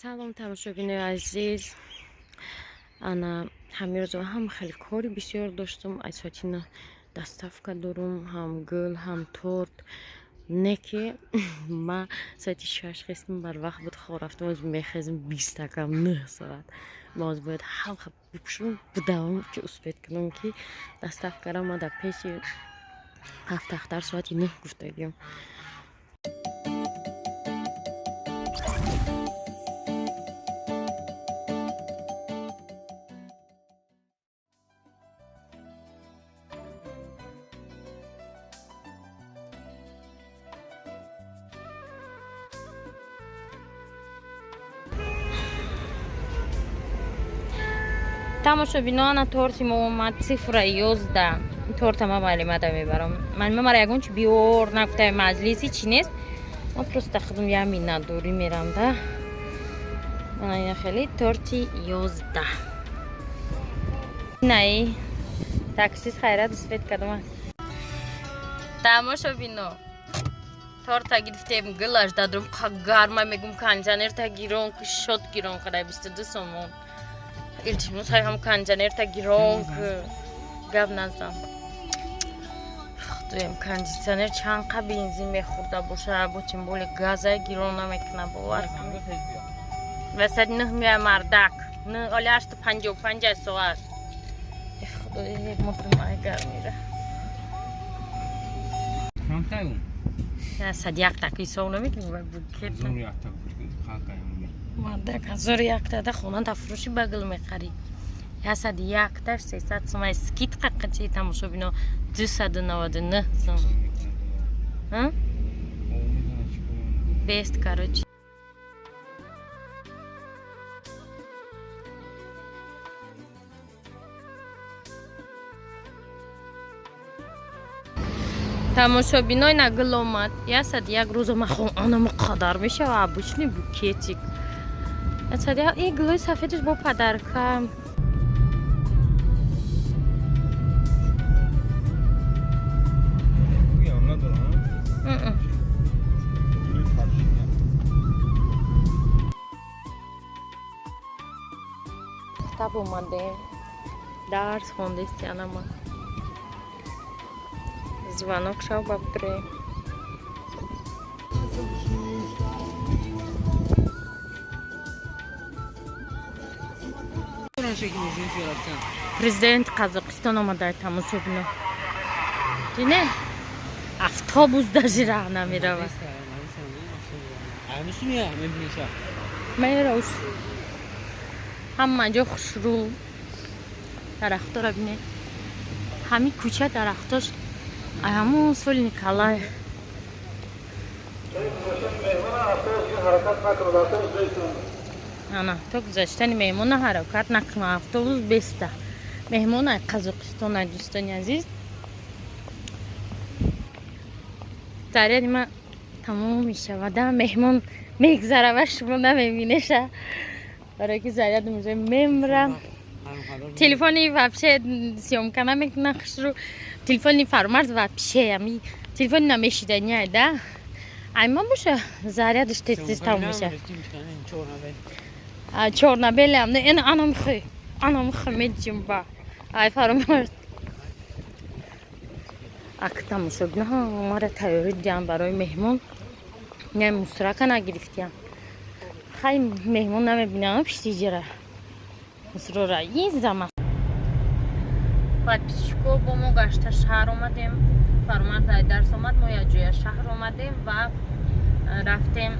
Салом, тамошобинои азиз. Ана ҳамин рӯзо ҳам хеле кори бисёр доштум. Аз соати 9 доставка дорум, ҳам гул, ҳам торт. Не ки ма соати 6 хестим, барвақт буд, хоб рафтам, оз мехезим бистакам 9 соат. Ма оз бояд ҳам бипӯшум, бидавам, ки успеть кунам, ки доставкара ма дар пеши ҳафтахтар соати 9 гуфтагиам. Тамошобино, ана торти мо омад, цифра 11. Торта ма маълимада мебарам. Маълима мара ягон чи биёр нагуфтаи, маҷлиси чи нест, ма просто худум я миннатдорӣ мерам да. Ана ина хеле торти 11. Наи таксист хайрат успеть кардама. Тамошобино, торта гирифтем, гилаш дадум, гарма мегум, кондиционерта гирон, шот гирон кадай, 22 сомон. Илтимос, ҳай ҳам кондиционерта гирон, гап назан. Худоям, кондиционер чанд қа бензин мехӯрда боша, бо тем более газа гирон намекуна, бовар ва сади 9 мея мардак, оли 8:55 соат. Худои, мурдум ай гармира. Сади якта ҳисоб намекунӣ букет. Мардак, 1001 да хона да фурӯши ба гул мехарӣ. 101-таш 300 сум, скидка қачи, тамошобино, 299 сум. Бест, короче. Тамошобино, ина гул омад, 101 рӯза ма анама қадар мешава, обычный букетик 101. И гулои сафедаш бо подарка. М-м. Мактаб омадем, дарс хондести, анама звонок шав, бабдре. Президент Қазоқистон омада, тамошобино, дине, автобус даже раҳ намеравад. Мерош, ҳама ҷо хушрӯ, дарахтора бине, ҳамин кӯча дарахтош ай ҳамун соли Николай. Ана то гузаштани меҳмона ҳаракат накуна, автобус беста. Меҳмон ай Қазоқистон ай. Дӯстони азиз, заряди ма тамом мешавада, меҳмон мегзара ва шумо намебинеша, барое ки зарядам уже мемра. Телефони вообще съёмка намекуна хушрӯ, телефони Фармарз вообще ами телефони намешидани ай да, ай ма боша, зарядаш тез тез тамом меша. Чорнабелам не, ин ана михӯй, ана михӯй, медҷумба ай Фармарз. Ак тамошобино, мара тайёрӣ диям барои меҳмон, не мусрака нагирифтиям. Хай, меҳмон намебинам, пиштиҷира мусрора ин зама. Подписчико, бо мо гашта шаҳр омадем. Фармарз ай дарс омад, мо якҷоя шаҳр омадем ва рафтем,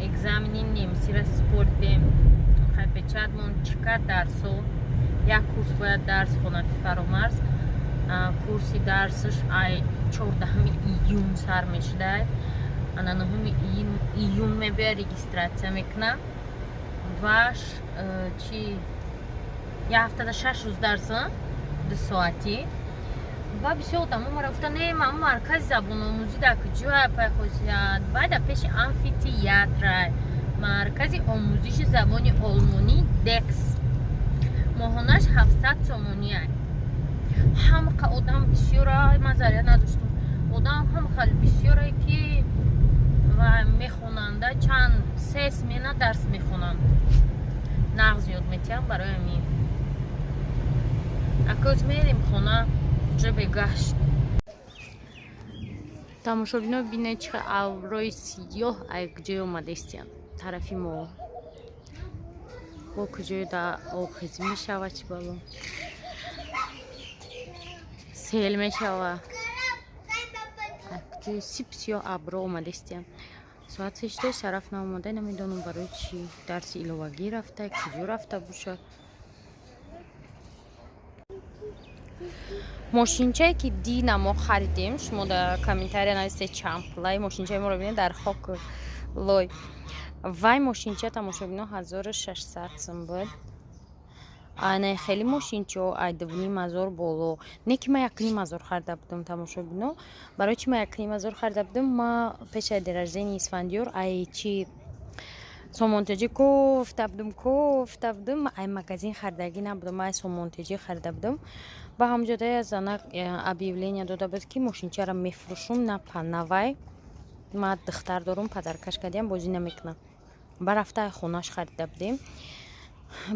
экзамени немисира супордем. Хай, печатмон чӣ кард, дарсо як курс бояд дарс хонад Фаромарз. Курси дарсаш ай 14-уми июн сар мешудай, ана 9-уми июн мебиёя, регистрация мекуна ва чи як ҳафтада 6 рӯз дарса, 2 соатӣ. Ва бисёр одамо мара гуфта: «Не, ма маркази забономӯзӣ дар куҷоя пайхосият?» Вай дар пеши амфитеатрай, маркази омӯзиши забони олмонӣ Декс, моҳонаш 700 сомониай. Ҳамақа одам бисёра, ман заряд надоштум, одам ҳам хеле бисёре ки ва мехонанда, чанд се смена дарс мехонанд. метиҳам, барои ҳамин. Акоз мерем хона, уже бегашт. Тамошобино, бинед, чӣ аброи сиёҳ ай куҷое омадестиянд тарафи мо. Бо куҷое да обхезӣ мешава, чӣ бало, сел мешава. Куҷои сип сиёҳ абро омадестиянд. Соат 3 шуда, Шараф наомада, намедонам барои чӣ, дарси иловагӣ рафта, куҷо рафта бошад. Мошинчае, ки дина мо харидем, шумо дар комментария нависед, чанд пулай мошинчаи моро бинед, дар хок лой. Вай мошинча, тамошобино, 1600 сум буд. Ана хеле мошинчо ай 2500 боло. Не ки ма 1500 харида будам, тамошобино. Барои чи ма 1500 харида будам? Ма пешаи день рождения Исфандиёр ай чи Сомонтеҷӣ кофта будам, ай магазин харидагӣ набудам, ай Сомонтеҷӣ харида будам. Ба ҳамҷода занак объявление дода буд, ки мошинчаро мефурӯшум, на панавай, ма духтар дорум, подаркаш кардиам, бозӣ намекунам. Ба рафта ай хонаш харида будем,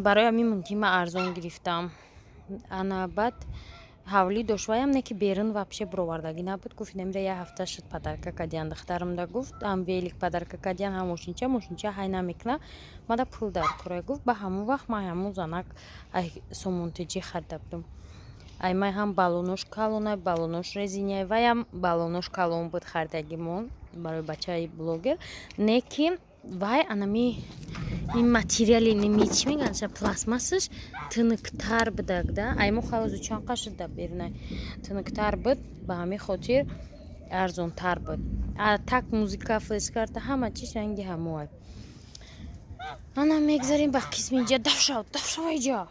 барои ҳамин мумкин ма арзон гирифтам. Ана баъд ҳавлӣ дошт, ваям не ки берун вообще бировардагӣ набуд. Гуфт, намира як ҳафта шуд, подарка кардиан духтарам да, гуфт, ҳам велик подарка кардиан, ҳам мошинча. Мошинча ҳай намекуна, мада пул дар кора, гуфт. Ба ҳамон вақт ман ҳамон занак ай Сомонтеҷӣ харида будам. Ай май ҳам балонош калонай, балонош резиняй, ваям балонош калон буд, харидагимон барои бачаи блогер. Не ки вай анами ин материали ними, чӣ мегӯянд, пластмассаш тунуктар будак да. Ай мо халозу чанқа шуда берунай, тунуктар буд, ба ҳамин хотир арзонтар буд. А так музыка, флешкарта, ҳама чиз ранги ҳамоай. Ана мегзарем ба қисми инҷа. Дафшав, дафшава, иҷа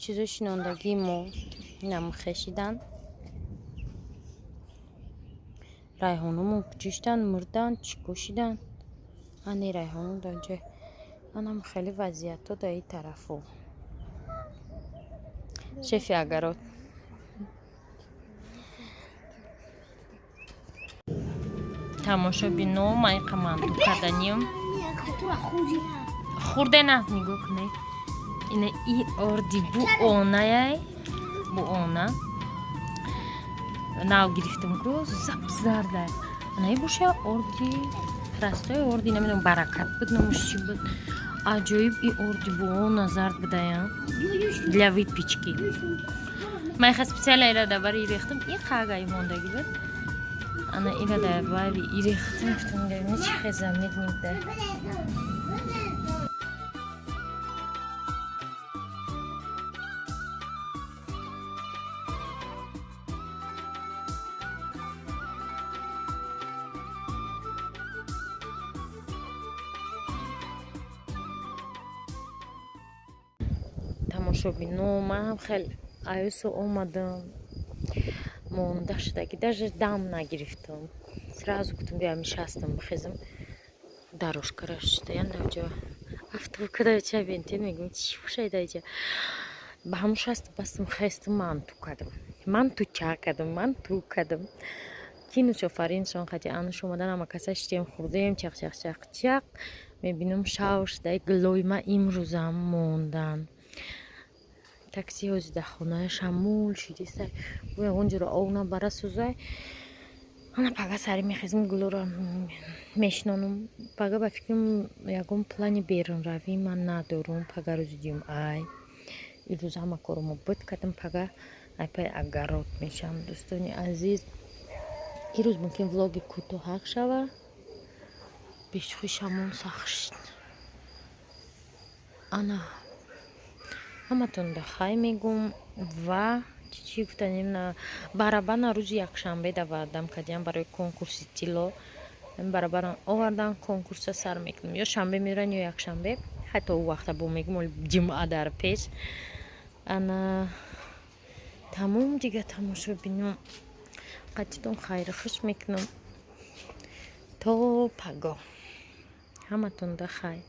чизои шинондагии мо намхешидан. Райҳономон куҷо мурдан, чӣ кошидан? Ани райҳоно даҷа. Анам хеле вазъиятҳо дар ин тарафо. Шефи огород. Тамошобино, ман иқа манту карданим хурдена, нигоҳ кунед, ина и орди буонаяй, буона нав гирифтам ку, зап зарда. Анаи боша орди простой, орди намедонам, Баракат буд номуш, чӣ буд. Аҷоиб, и орди буона зард будая, для выпечки. Ман иха специально ира дар бари рехтам, и қагай мондагӣ буд. Ана ира дар бари ирехтам, гуфтам, чи хеза медним да. Тамошобино, ман ҳам хеле аюсу омадам, монда шудаги, даже дам нагирифтам. Сразу гуфтам, биям нишастам, бихезам. Дорожкара шудаян, даҷа автобукада бентин мегӯм, чӣ бошад даҷа. Ба ҳамун шасту бастам, хестам, манту кардам, манту ча кардам, манту кардам. Кинушофариншон хати ануш омадан, ама каса шитем, хӯрдем, чақ чақ чақ чақ. Мебинам, шав шудай, гулои ма имрӯзам мондан. Такси ҳози дар хонаи шамул шидиста, ягон ҷоро ов набара сӯзай. Ана пага сари мехезм, гулоро мешинонам. Пага ба фикрам ягон плани берунравӣ ман надорум. Пага рӯзи ҷумъай, ирӯз ҳама коромо буд кардам, пага айпай огород мешавам. Дӯстони азиз, ирӯз мумкин влоги кӯтоҳак шава. Бешухи шамон сахт шуд. Ана ҳаматонда хай мегум ва чӣ гуфтанем, барабана рӯзи якшанбе да ваъдам кардиам барои конкурси тилло. Барабарам овардан, конкурса сар мекунам, ё шанбе меран, ё якшанбе. Ҳатто ӯ вақта бо мегум, ҷумъа дар пеш. Ана тамом дига, тамошобино, қатитон хайру хуш мекунам то пагоҳ. Ҳаматонда хайр.